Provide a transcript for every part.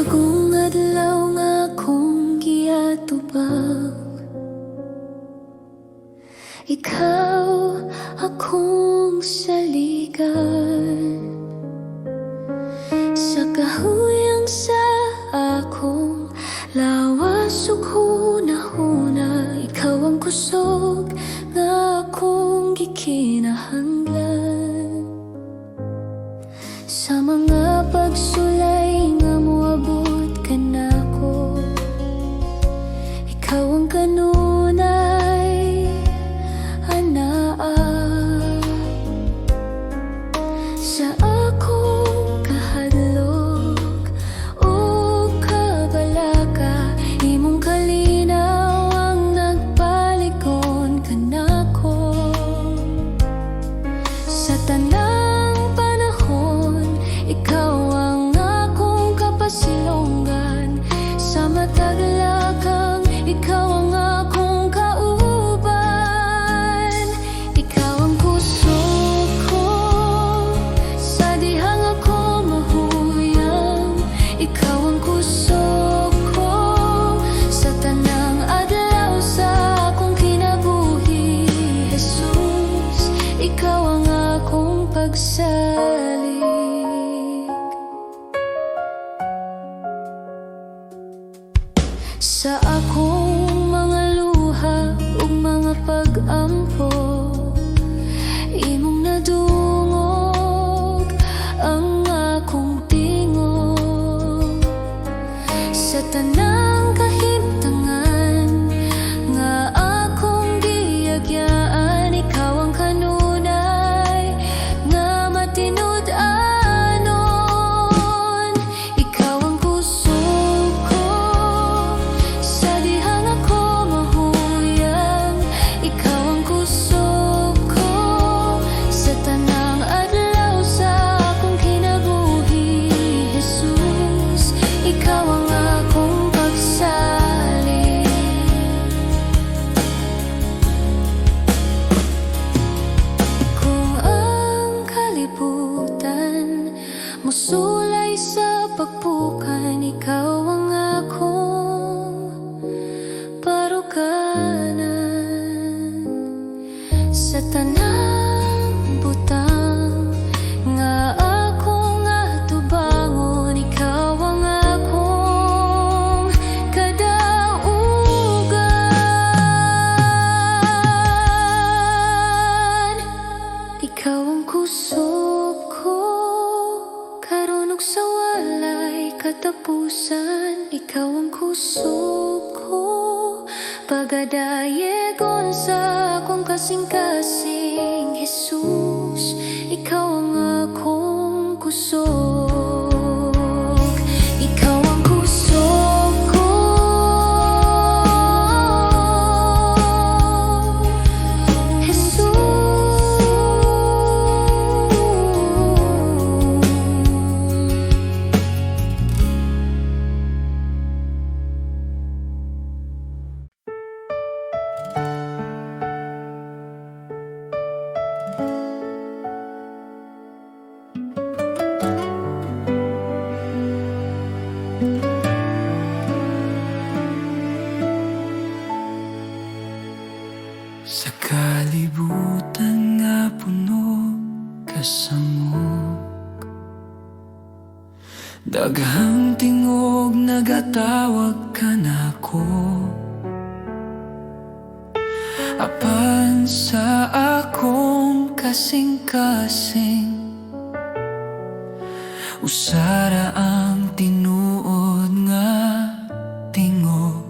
Bagong adlaw nga akong giatubang, ikaw akong saligan. Sa kahuyang sa akong lawas ug hunahuna, ikaw ang kusog nga akong gikinahanglan. Sa mga pagsulay nga moabot kanako, ikaw ang kanunay anaa. Sa akong kahadlok ug kabalaka, imong kalinaw ang nagpalig-on kanako. Sa tanang panahon, ikaw ang akong kapasilongan. Sa matag lakang, ikaw ang akong kauban. Ikaw ang kusog ko sa dihang ako mahuyang. Ikaw ang kusog ko sa tanang adlaw sa akong kinabuhi. Jesus, ikaw ang akong pagsalig. Sa akong mga luha ug mga pag-ampo, imong nadungog ang akong tingog. Sa tanang kahimtangan nga akong giagyaan, ikaw ang kanunay nga matinud-anon. Ikaw ang kusog ko sa dihang ako mahuyang. Ikaw ang kusog ko sa tanang adlaw sa akong kinabuhi. Jesus, ikaw ang akong pagsalig. Kung ang kalibutan musulay sa pagpukan, ikaw ang akong baruganan. Sa tanang butang nga akong atubangon, ikaw ang akong kadaugan. Ikaw ang kusog ko karon ug sa walay katapusan. Ikaw ang kusog ko pagadayegon sa akong kasing-kasing. Jesus, ikaw ang akong kusog. Ikaw ang kusog ko, Jesus. Sa kalibutan nga puno kasamok, daghang tingog nagatawag kanako. Apan sa akong kasing-kasing, usa ra ang tinuod nga tingog.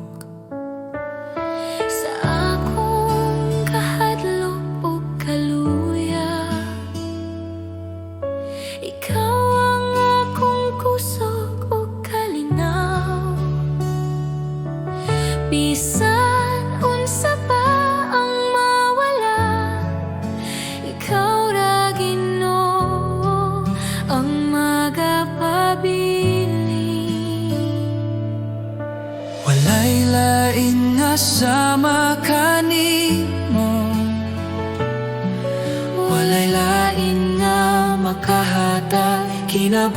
Sa akong kahadlok ug kaluya, ikaw ang akong kusog ug kalinaw. Bisan unsa pa ang mawala, ikaw ra, Ginoo, ang magapabilin. Walay lain nga sama kanimo, walay lain nga makahatag kinabuhi.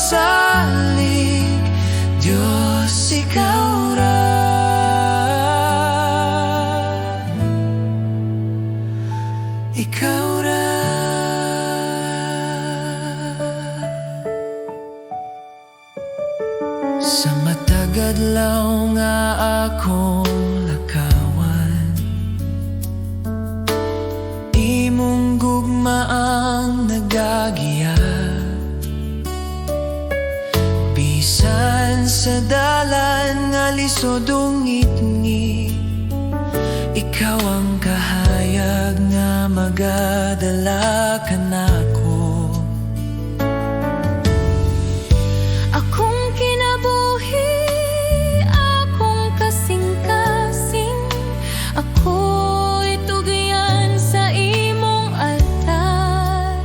magsalig. Diyos, ikaw ra. Ikaw ra. Sa matag adlaw nga akong lakawan, imong gugma ang nagagiya. Bisan sa dalan nga lisod ug ngitngit, ikaw ang kahayag nga magadala kanako. Akong kinabuhi, akong kasing-kasing, ako'y tugyan sa imong altar.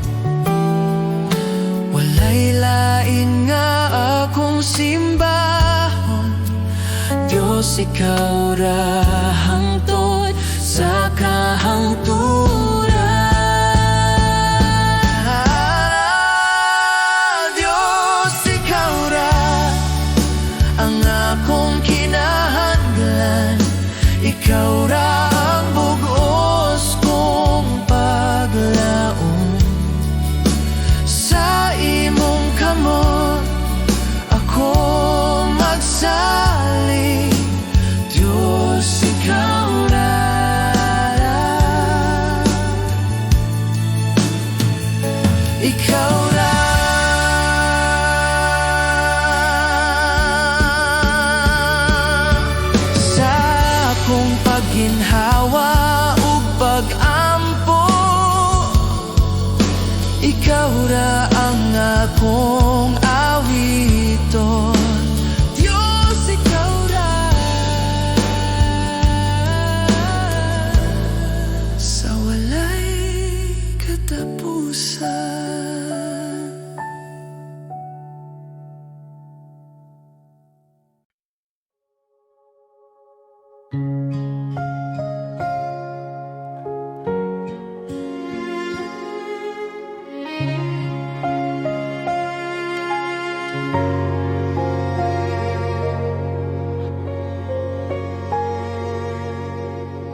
Walay lain nga akong simbahon. Diyos, ikaw ra hangtod sa kahangturan. Diyos, ikaw ra ang akong kinahanglan. Ikaw ra ang bugos kong paglaom. Sa imong kamot ako magsalig. Diyos, ikaw ra. Ikaw ra. Sa akong pagginhawa ug pag-ampo, ikaw ra ang akong awiton. Diyos, ikaw ra. Sa walay katapusan.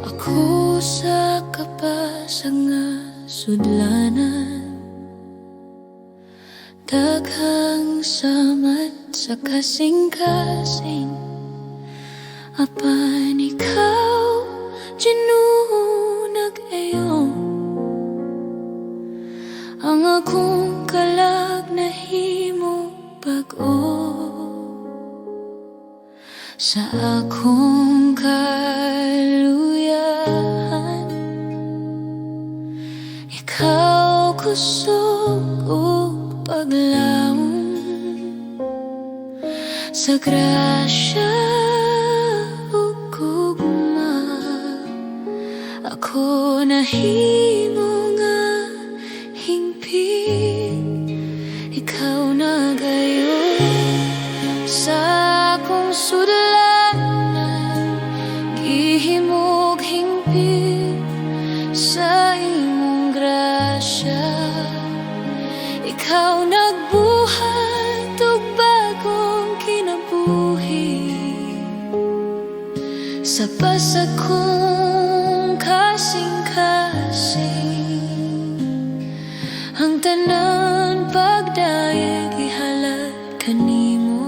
Ako sa kapasag nga sudlanan, daghang samad sa kasing-kasing, apan ikaw, Ginoo, nag-ayo. Ang akong kalag nahimo bag-o. Sa akong kaluyahan, ikaw kusog ug paglaom. Sa grasya ug gugma, ako nahimo nga hingpit. Ikaw nagayo sa akong sudlanan, gihimog hingpit sa imong grasya. Ikaw nagbuhat og bagong kinabuhi sa pasag kong kasing-kasing. Ang tanan pagdayeg ihalad kanimo,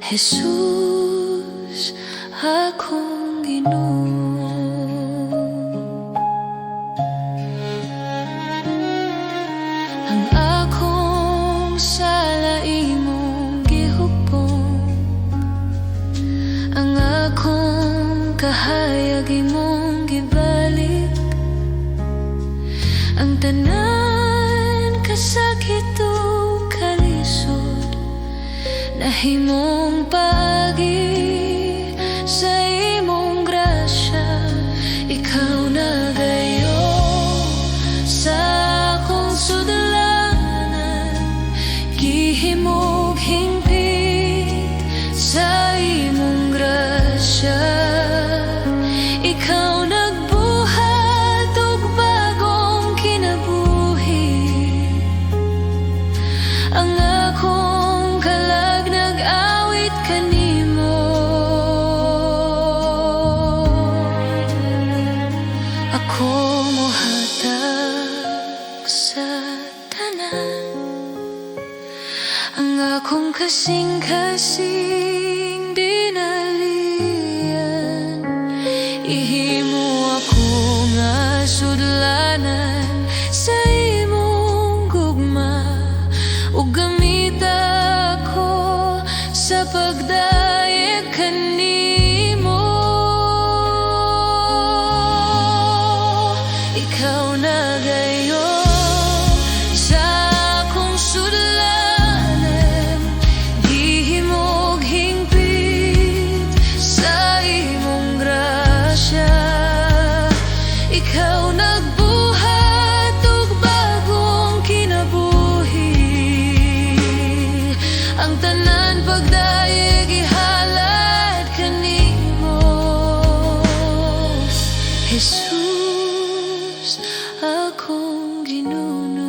Jesus, akong Ginoo. Ang akong sala imong gihupong, ang akong kahayag imong gibalik. Ang tanan kasakit ug kalisod nahimong paagi sa imong grasya. Ikaw nagayo sa akong sudlanan, gihimog hingpit sa imong grasya. Ikaw nagbuhat og bagong kinabuhi. Ako mohatag sa tanan, ang akong kasing-kasing dinalian. Ihimo ako nga sudlanan sa imong gugma ug gamita ako sa pagdayeg kanimo. Ikaw na gayon sa akong sudlanan. Gihimog hingpit sa imong grasya. Ikaw nagbuhat og bagong kinabuhi. Ang tanan pagdayeg ihalad kanimo, Jesus, akong Ginoo,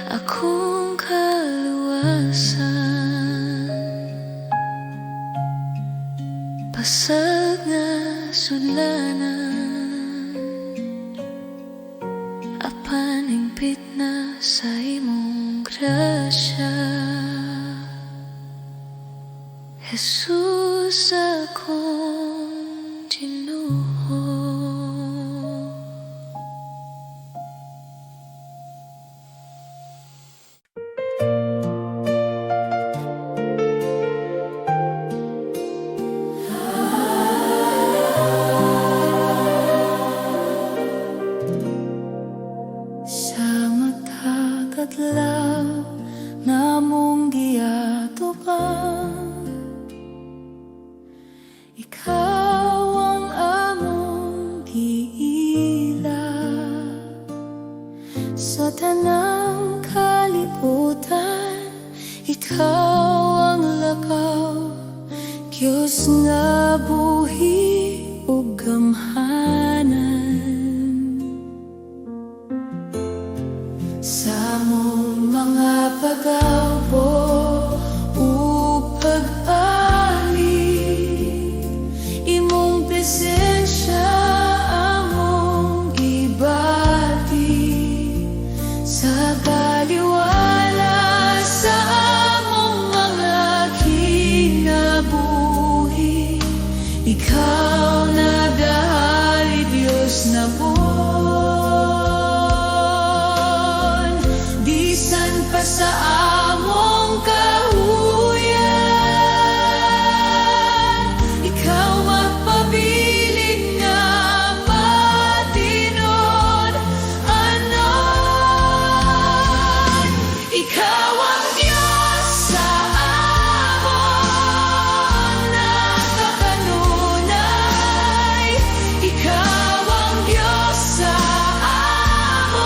akong kaluwasan. Pasag nga sudlanan, apan hingpit na sa imong grasya, Jesus, akong Ginoo. Sa matag adlaw namong giatubang, ikaw ang among giila. Sa tanang kalibutan, ikaw ang lakaw, Diyos nga buhi ug gamhanan. Sa among mga pag-awbo ug pag-ali, imong presensya among gibati. Sa baliwala sa among mga kinabuhi, ikaw nagahari, Diyos namon, bisan pa sa among kahuyan, ikaw magpabilin nga matinud-anon. Ikaw ang Diyos sa amon nakakanunay. Ikaw ang Diyos sa amon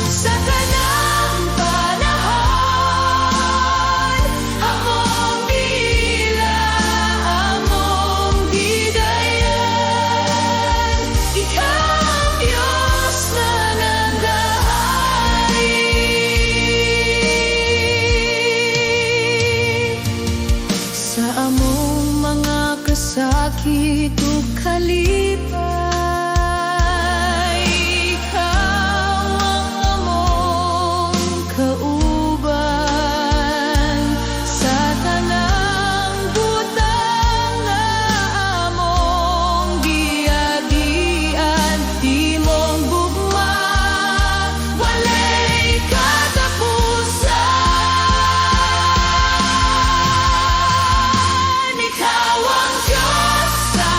sa tanang panahon. Among giila, among gidayan. Ikaw ang Diyos na nagahari. Sa among mga kasakit ug kalipay, ikaw ang among kauban. Sa tanang butang nga among giagian, imong gugma walay katapusan. Ikaw ang Diyos sa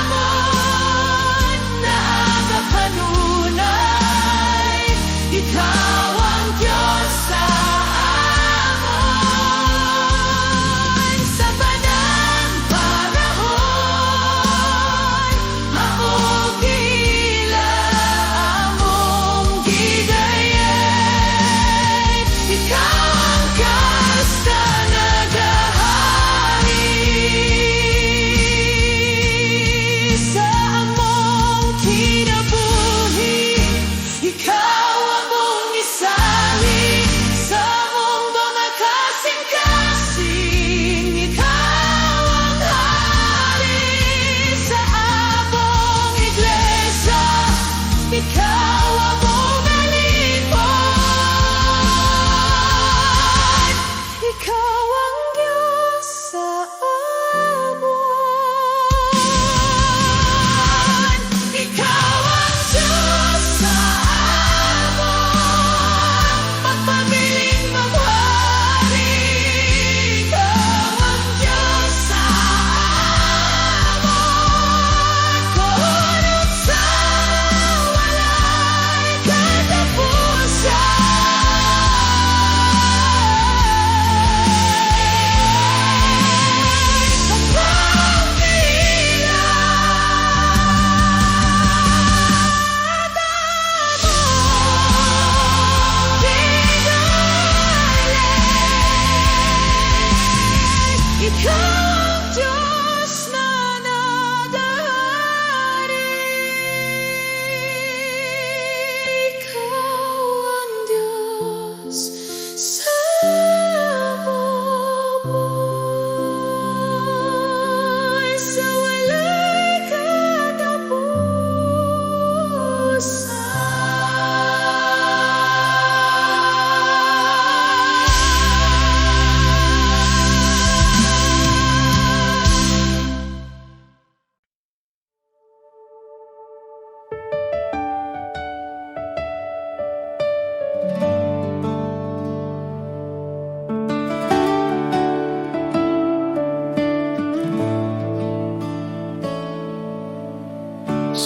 amon.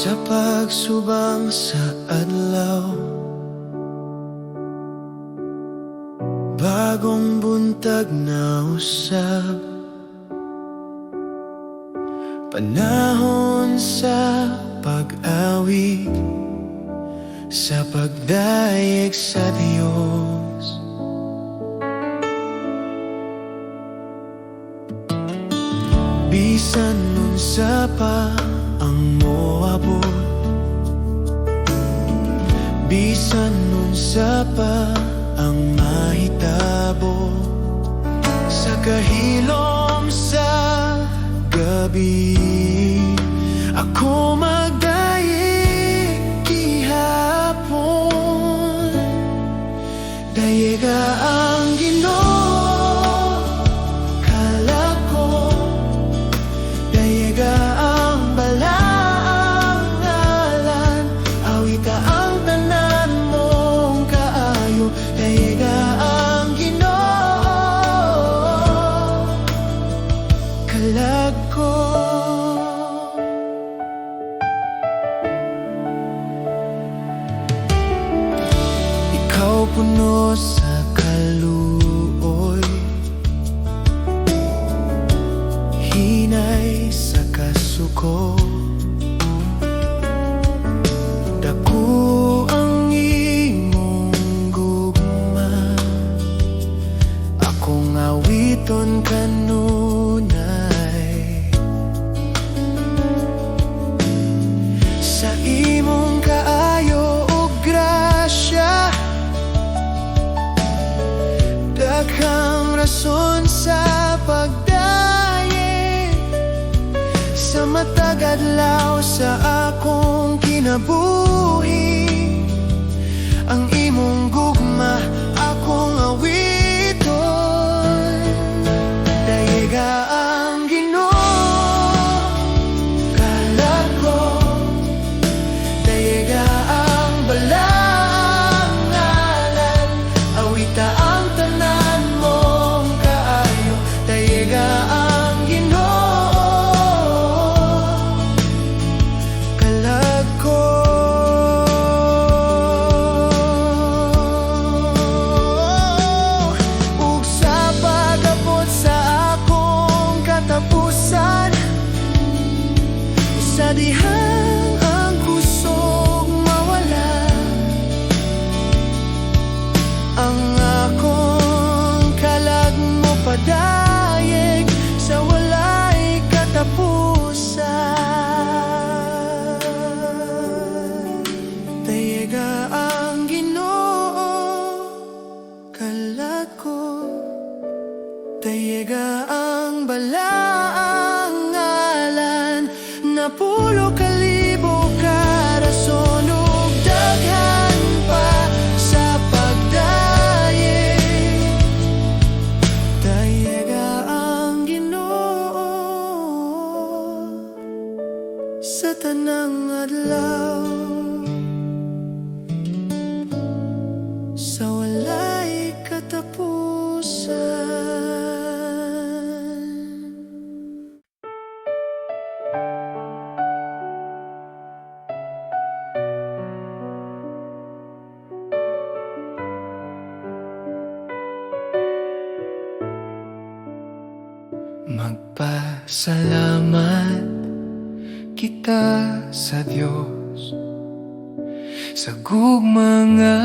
Sa pagsubang sa adlaw, bagong buntag na usab, panahon sa pag-awit, sa pagdayeg sa Diyos. Bisan unsa pa ang moabot, bisan unsa pa ang mahitabo, sa kahilom sa gabi, ako magdayeg gihapon. Dayega ang Ginoo, kalag ko. Dayega ang balaang ngalan. Awita ang tanan mong kaayo. Dayega ang Ginoo, kalag ko. Ikaw puno sa kaluoy, hinay sa kasuko. Dako ang imong gugma, akong awiton kanunay. Sa imong kaayo ug grasya, daghang rason sa pagdayeg. Sa matag adlaw sa akong kinabuhi, ang imong gugma akong awiton. Dayega ang Ginoo, kalag ko. Dayega ang balaang ngalan. Awita ang tanan mong kaayo. Dayega ang Ginoo, kalag ko. Ug sa pag-abot sa akong katapusan, sa dihang ang kusog mawala, ang akong kalag mopadayeg sa walay katapusan. Dayega ang Ginoo, kalag ko. Dayega ang balaang ngalan. Napulo kalibo ka rason ug daghan pa sa pagdayeg. Dayega ang Ginoo sa tanang adlaw, sa walay katapusan. Magpasalamat kita sa Diyos sa gugma nga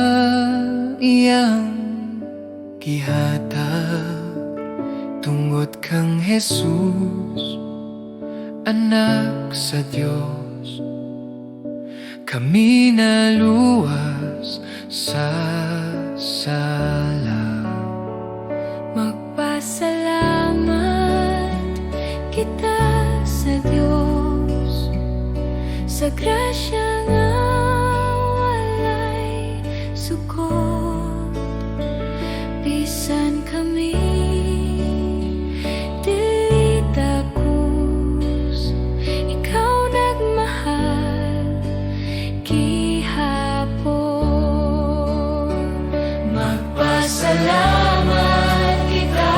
iyang gihatag tungod kang Jesus, anak sa Diyos, kami naluwas sa sala. Magpasalamat kita sa Diyos sa grasya nga walay sukod. Bisan kami dili takos, ikaw nagmahal gihapon. Magpasalamat kita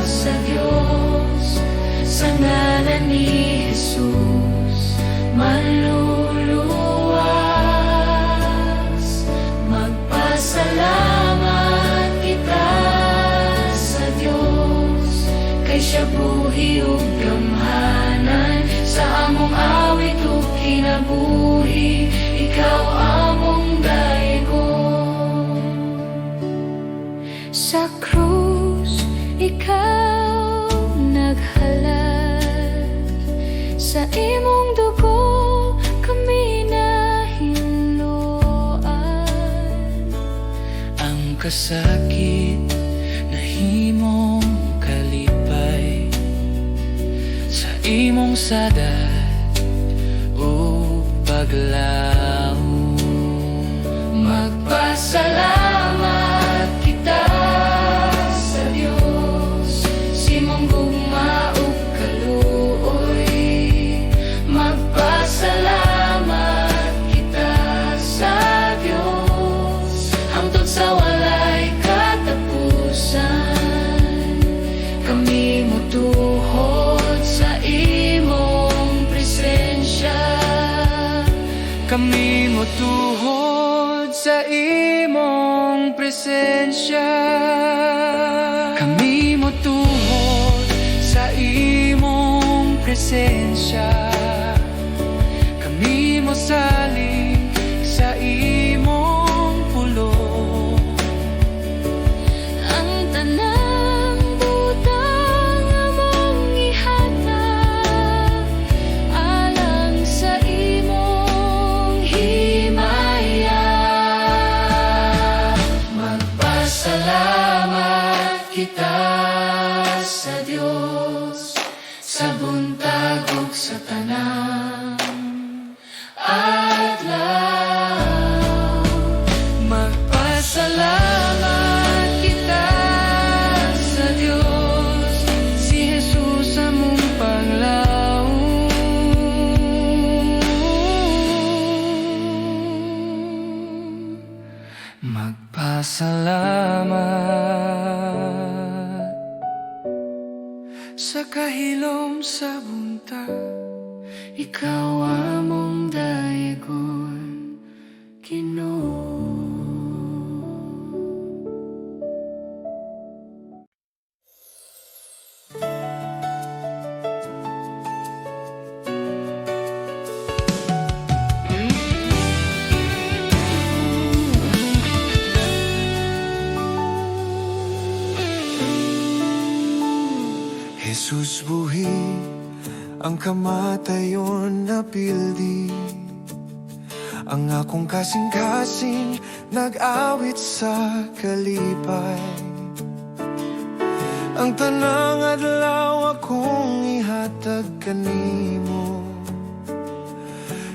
sa Diyos sa ngalan ni Jesus. Maluwas. Sa buhi ug gamhanan, sa among awit ug kinabuhi, ikaw among daygon. Sa krus, ikaw naghalad. Sa imong dugo kami nahinloan. Ang kasakit nahimong kalipay sa imong sadad ug paglaom. Magpasalamat kita sa Dios, sa imong gugma ug kaluoy. Magpasalamat kita sa Dios hangtod sa walay katapusan. Kami motuhod sa imong presensya. Kami motuhod sa imong presensya. Kami motuhod sa imong presensya. Kami mosalig sa imong pulong. Ang tanang butang among ihatag alang sa imong himaya. Magpasalamat kita sa Dios sa buntag ug sa tanang adlaw. Magpasalamat kita sa Dios, si Jesus among panglaom. Magpasalamat sa kahilom sa buntag. Ikaw among daygon, Ginoo. Jesus buhi, ang kamatayon napildi. Ang akong kasing-kasing nag-awit sa kalipay. Ang tanang adlaw akong ihatag kanimo,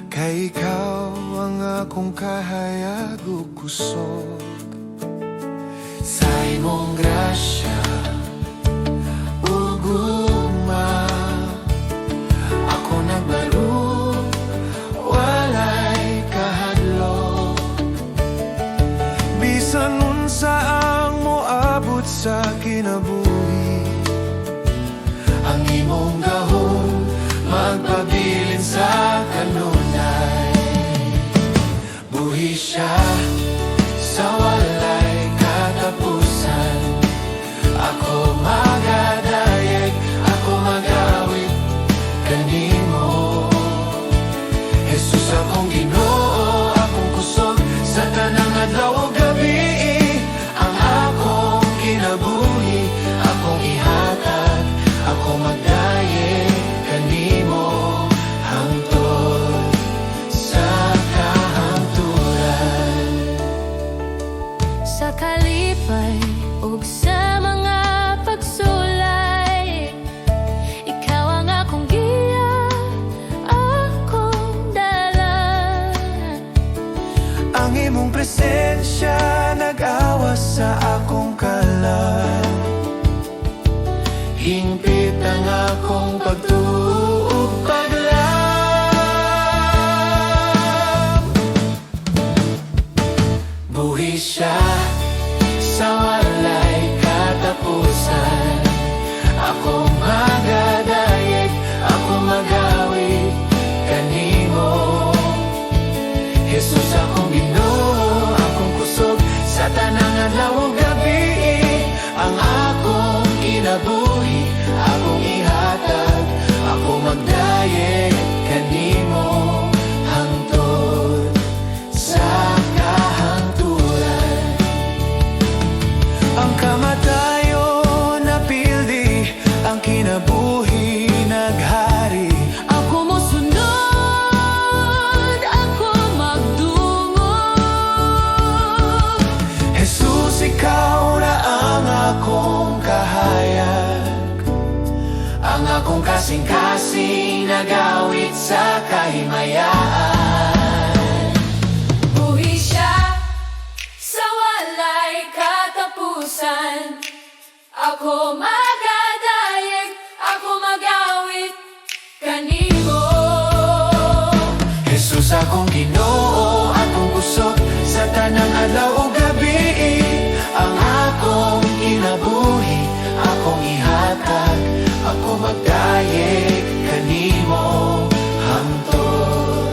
kay ikaw ang akong kahayag ug kusog. Sa imong grasya ug gugma, ako nagbarug, walay kahadlok. Bisan unsa ang moabot sa kinabuhi, ang imong gahom magpabilin sa kanunay. Buhi siya sa walay katapusan. Ako magadayeg, ako magawit kanimo. Jesus akong Ginoo, akong kusog sa tanang adlaw ug gabi. Ang akong kinabuhi, akong ihatag, ako magdayeg kanimo hangtod sa kahangturan. Sa kalipay ug sa mga pagsulay, ikaw ang akong giya, akong dalan. Ang imong presensya nag-awas sa akong kalag. Hingpit ang akong pagtuo ug paglaom. Buhi siya sa walay katapusan. Ako magadayeg, ako magawit kanimo. Jesus akong Ginoo, akong kusog sa tanang adlaw ug gabi. Ang akong kinabuhi, akong Kasing-kasing nagawit sa kahimayaan. Buhi siya sa walay katapusan. Ako magadayeg, ako magawit kanimo. Jesus akong Ginoo, akong kusog sa tanang adlaw ug gabi. Ang akong kinabuhi, akong ihatag, ako magdayeg kanimo hangtod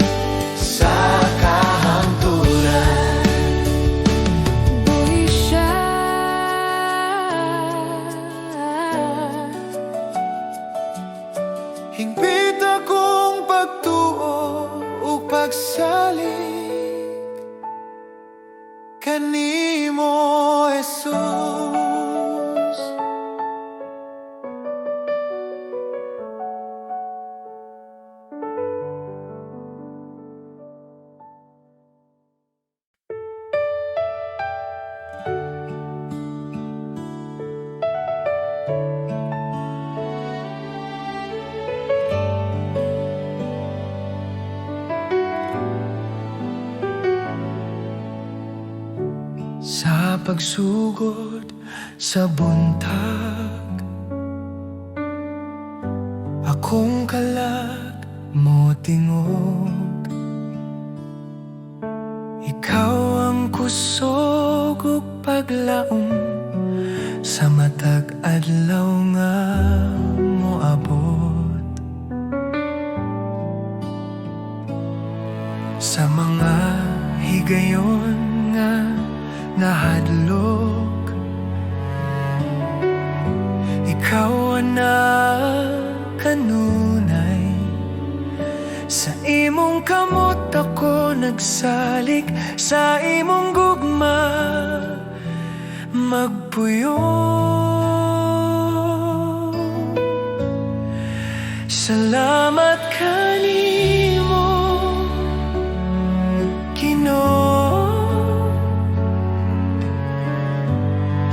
sa kahangturan. Buhi siya. Hingpit akong pagtuo ug pagsalig kanimo, Jesus. Sa pagsugod sa buntag, akong kalag mo tingog. Ikaw ang kusog ug paglaom sa matag adlaw nga moabot. Sa mga higayon nga nahadlok, ikaw ang kanunay. Sa imong kamot ako nagsalig, sa imong gugma magpuyong. Salamat kanimo, Ginoo,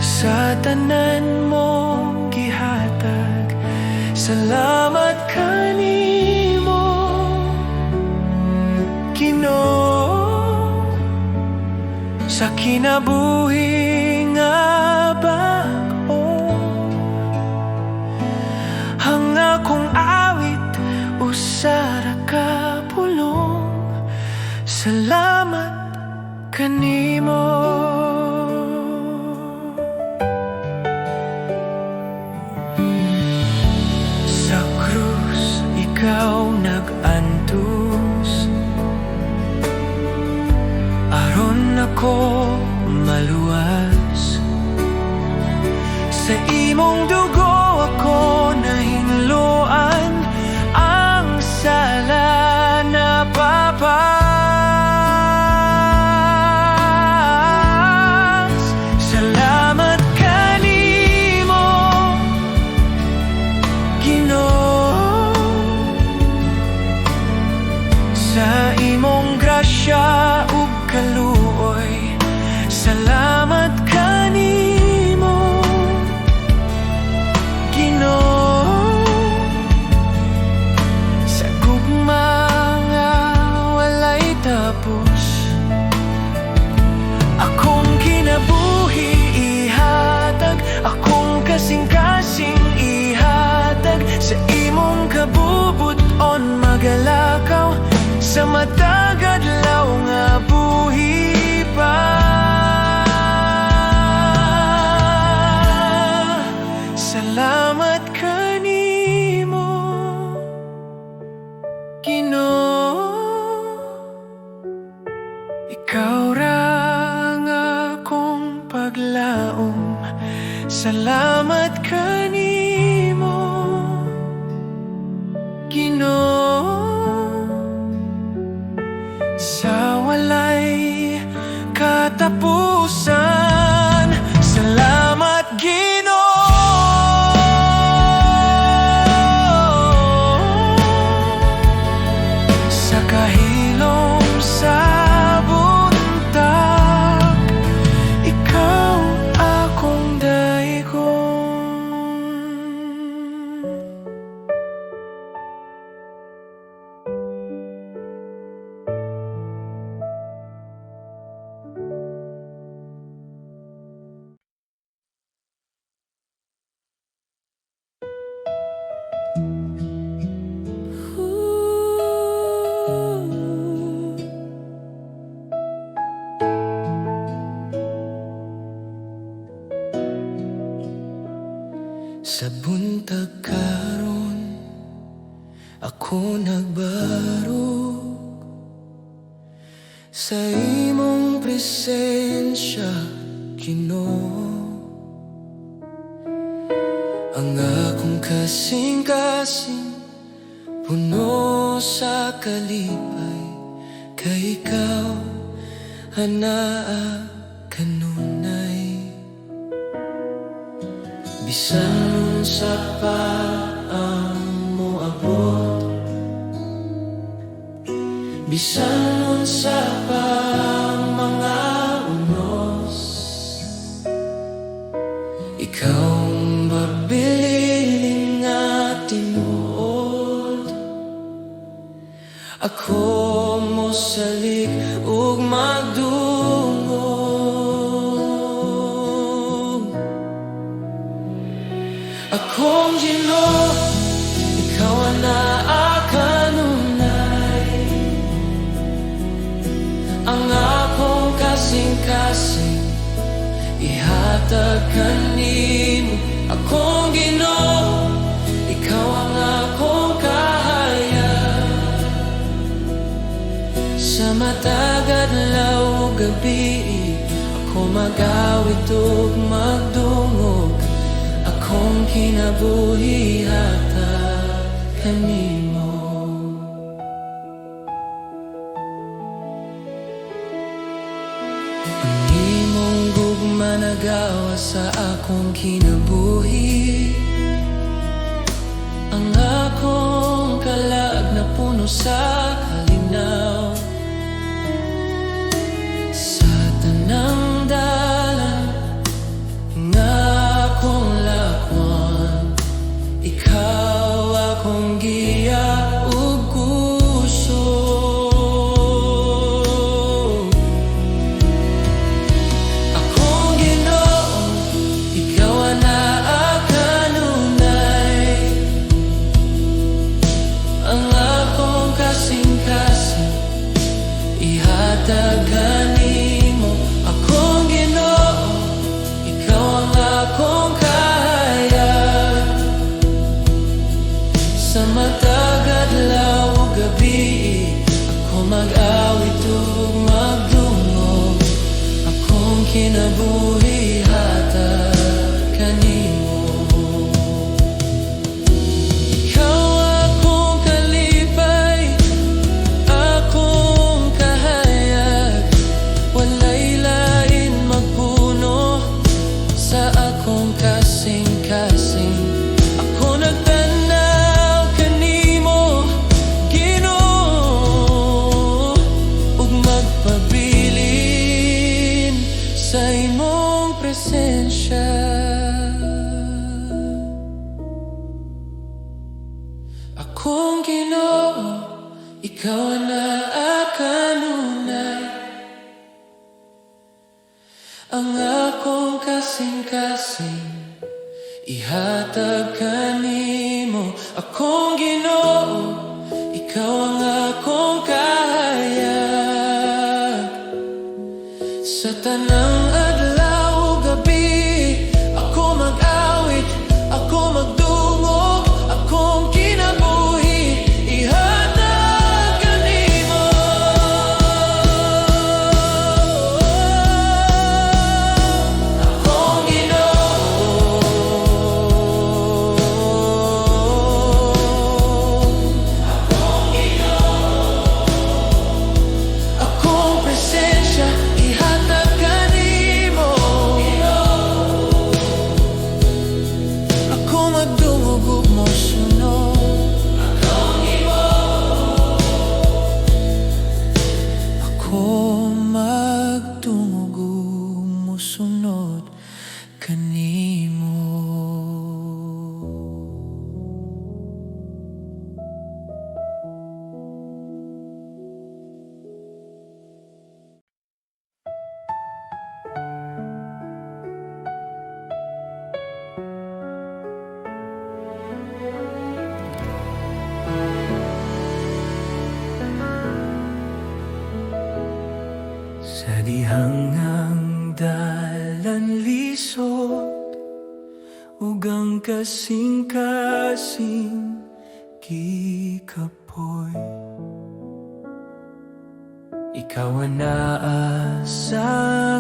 sa tanan mong gihatag. Salamat kanimo, Ginoo, sa kinabuhi nga bag-o. Ang akong awit usa ra ka pulong: salamat kanimo. Sa krus ikaw nag-antos aron ako maluwas. Sa imong dugo ako nahinloan, ang sala napapas. Salamat kanimo, Ginoo, sa imong grasya ug kaluoy. Salamat kanimo, Ginoo, sa gugma nga walay tapos. Akong kinabuhi ihatag, akong kasing-kasing ihatag. Sa imong kabubut-on magalakaw sa matag adlaw nga buhi pa. Salamat kanimo, Ginoo. Ikaw ra ang akong paglaom. Salamat kanimo, Ginoo, sa walay katapusan. Salamat, Ginoo, sa kahilom sa buntag, ikaw akong daigon. Ako nagbarog sa imong presensya, Ginoo. Ang akong kasing-kasing puno sa kalipay, kay ikaw anaa kanunay. Bisan unsa pa ang moabot, bisan unsa pa ang mga unos, ikaw ang mabilin nga tinuod. Ako mosalig ug magdungog. Akong Ginoo, ikaw anaa kanunay. Ang akong kasing-kasing ihatag kanimo. Akong Ginoo, ikaw ang akong kahayag. Sa matag adlaw ug gabi, ako mag-awit ug magdungog. Akong kinabuhi hatag kanimo. Ang imong gugma nagawas sa akong kinabuhi. Ang akong kalag napuno sa kalinaw. Sa tanang dalan nga akong lakwan, ikaw akong giya ug kusog. Akong Ginoo, ikaw anaa kanunay. Ang akong kasing-kasing ihatag kanimo. Akong Ginoo, ikaw ang akong kahayag. Sa matag adlaw ug gabi, ako mag-awit ug magdungog. Akong kinabuhi hatag kanimo. Ikaw akong kalipay, akong kahayag. Walay lain magpuno sa akong kasing-kasing. Ako nagtanaw kanimo, Ginoo, ug magpabilin sa imong presensya. Akong Ginoo, ikaw anaa kanunay. Ang akong kasing-kasing ihatag kanimo. Akong Ginoo, ikaw ang akong kahayag. Sa tanang adlaw ug gabi, ako mag-awit, ako magdungog. Akong kinabuhi ihatag kanimo. Akong Ginoo, akong presensya ihatag kanimo. Ako magdungog ug mosunod. Ako magdungog ug mosunod kanimo. Sa dihang ang dalan lisod ug ang kasing-kasing gikapoy. Ikaw ang naa sa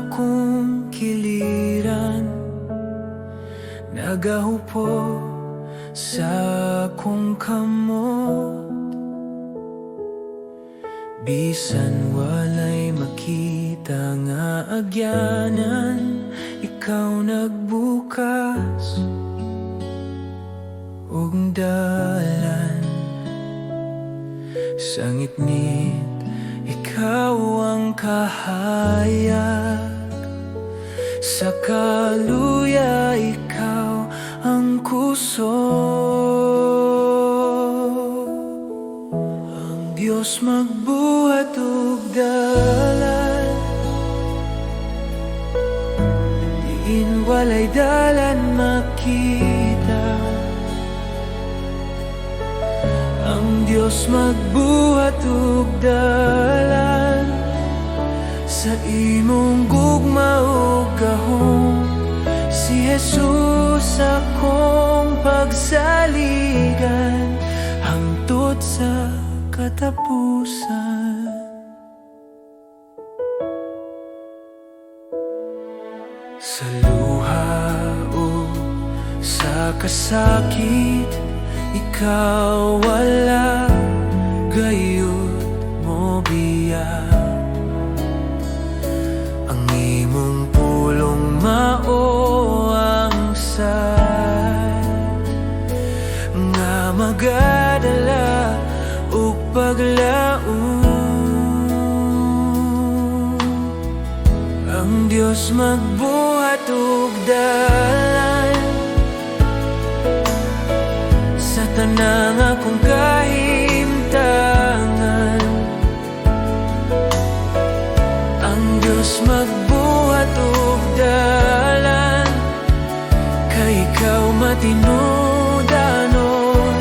akong kiliran, nagahupo sa akong kamot. Bisan walay makita nga agyanan, ikaw nagbukas og dalan. Sa ngitngit, ikaw ang kahayag. Sa kaluya, ikaw ang kusog. Ang Diyos magbuhat og dalan diin walay dalan makita. Ang Diyos magbuhat og dalan sa imong gugma ug gahom. Si Jesus akong pagsaligan hangtod sa katapusan. Sa luha o sa kasakit, ikaw wala gayud mo biya. Ang imong pulong mao ang sal nga magadala og paglaom. Ang Diyos magbuhat og dalan sa tanang akong kahimtangan. Ang Diyos magbuhat og dalan kay ikaw matinud-anon.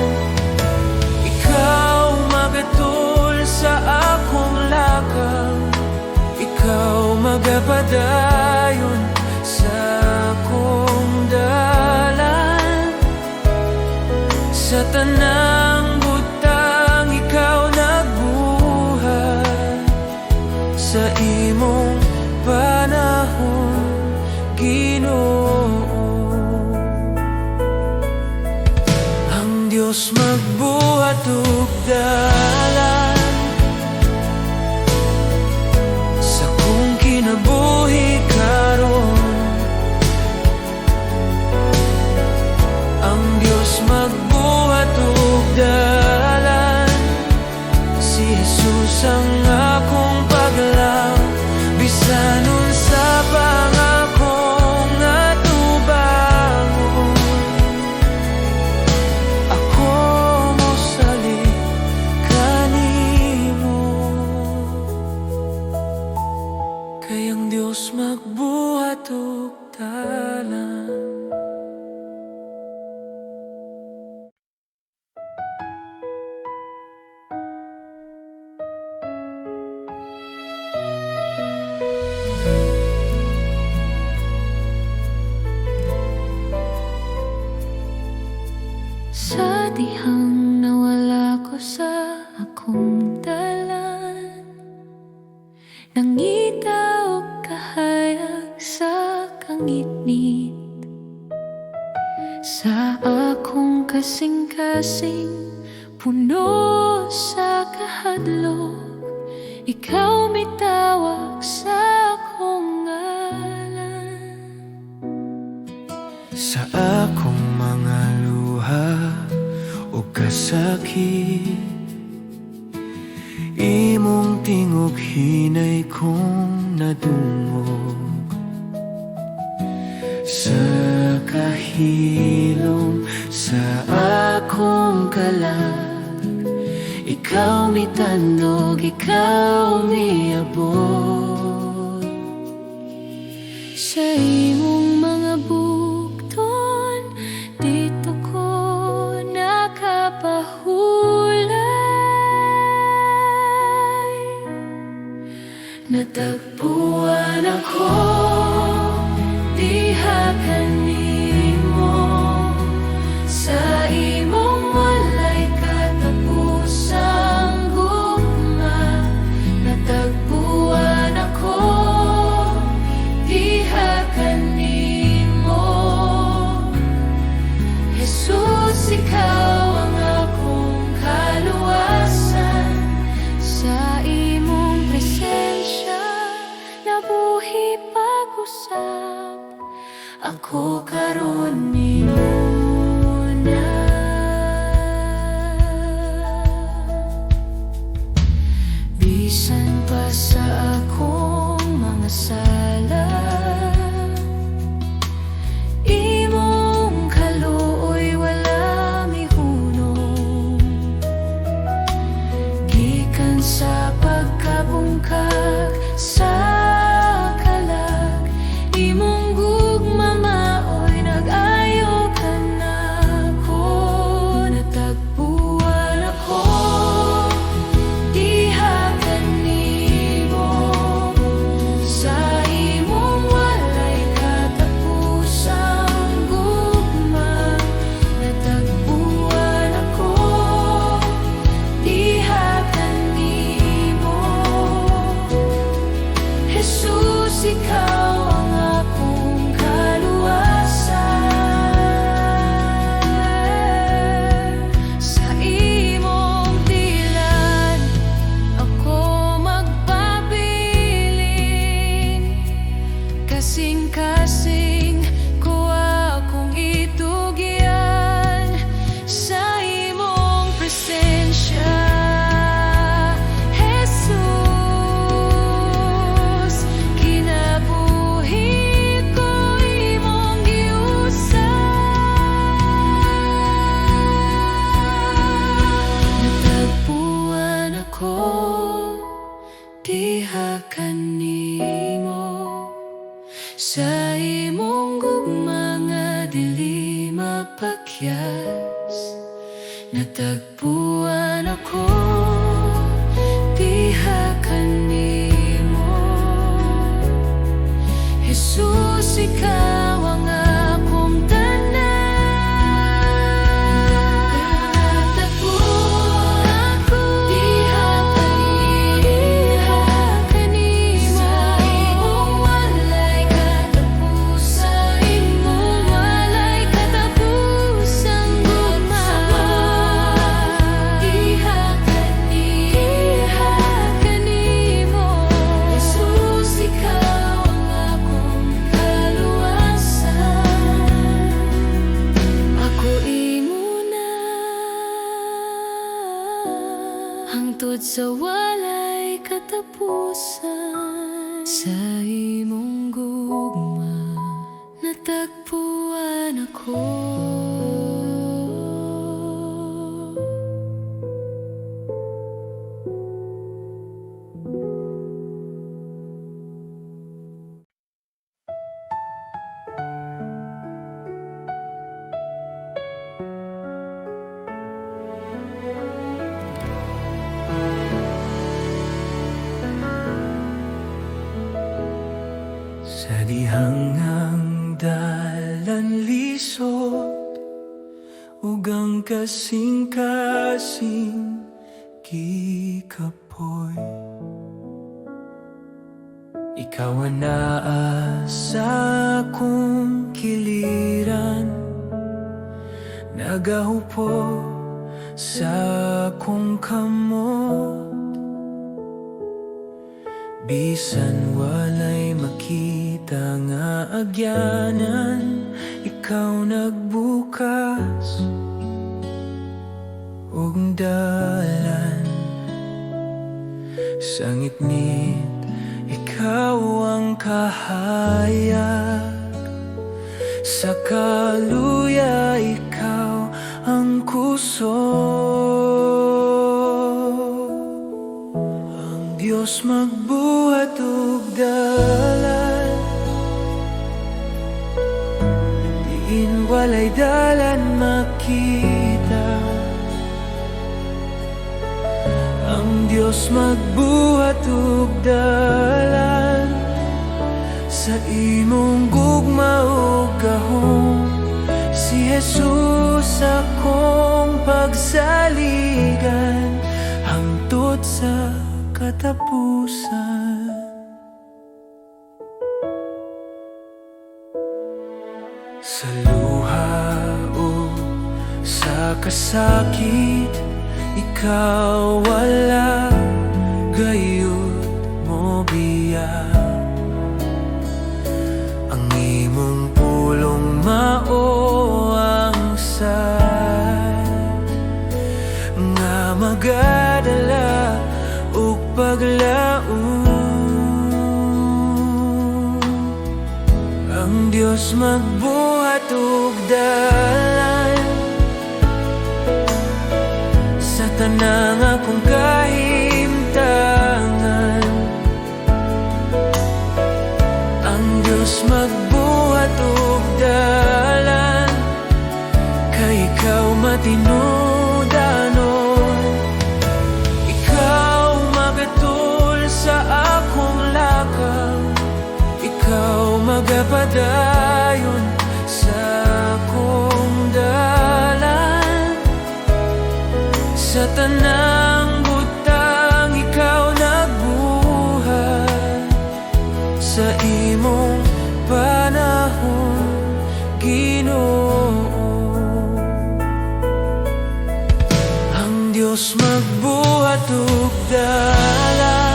Ikaw magatul sa akong lakaw, ikaw magapadayon sa akong dalan. Sa tanang butang ikaw nagbuhat sa imong panahon, Ginoo. Ang Diyos magbuhat og dalan sa kong kinabuhi karon. Ang Diyos magbuhat og dalan. Si Jesus ang akong paglaom, bisan unsa pa ang akong atubangon, ako mosalig kanimo. Kay ang Diyos magbuhat og dalan. Sa dihang nawala ko sa akong dalan, nangita og kahayag sa kangitngit. Sa akong kasing-kasing, puno sa kahadlok, ikaw mitawag sa akong ngalan. Sa akong mga luha o kasakit, imong tingog hinay kong nadungog. Sa kahilom sa akong kalag, ikaw mitandog, ikaw miabot. Sa imong mga bukton, dito ko nakapahulay. Natagpuan ako diha kanimo, sa imong walay katapusan. Sa pagkabungkag sa kalag, imong gugma maoy nag-ayo kanako. Natagpuan ako diha kanimo, sa imong walay katapusang gugma. Natagpuan ako diha kanimo. Jesus, ikaw ang akong kaluwasan. Sa imong tilan ako magpabilin. Kasing-kasing ko akong itugyan sa imong presensya, Jesus. Kinabuhi ko imong giusab. Natagpuan ako diha kanimo, sa imong gugma nga dili mapakyas. Natagpuan ako diha kanimo. Jesus, ikaw ang akong tanan. Natagpuan ako diha kanimo, sa imong walay katapusan, imong walay katapusang gugma. Diha kanimo, Jesus, ikaw ang akong kaluwasan. Ako imo na hangtod sa walay katapusan. Sa imong gugma natagpuan ako. Sa dihang ang dalan lisod ug ang kasing-kasing gikapoy, ikaw ang naa sa akong kiliran, nagahupo sa akong kamot. Bisan walay makita nga agyanan, ikaw nagbukas og dalan. Sa ngitngit, ikaw ang kahayag. Sa kaluya, ikaw ang kusog. Ang Diyos magbuhat og dalan diin walay dalan makita. Ang Diyos magbuhat og dalan sa imong gugma ug gahom. Si Jesus akong pagsaligan hangtod sa katapusan. Sa luha o sa kasakit, ikaw wala gayud mo biya. Ang imong pulong mao ang sal nga magadala og paglaom. Ang Diyos magbuhat og dalan sa tanang akong kahimtangan. Magapadayon sa akong dalan. Sa tanang butang, ikaw nagbuhat sa imong panahon, Ginoo. Ang Dios magbuhat og dalan.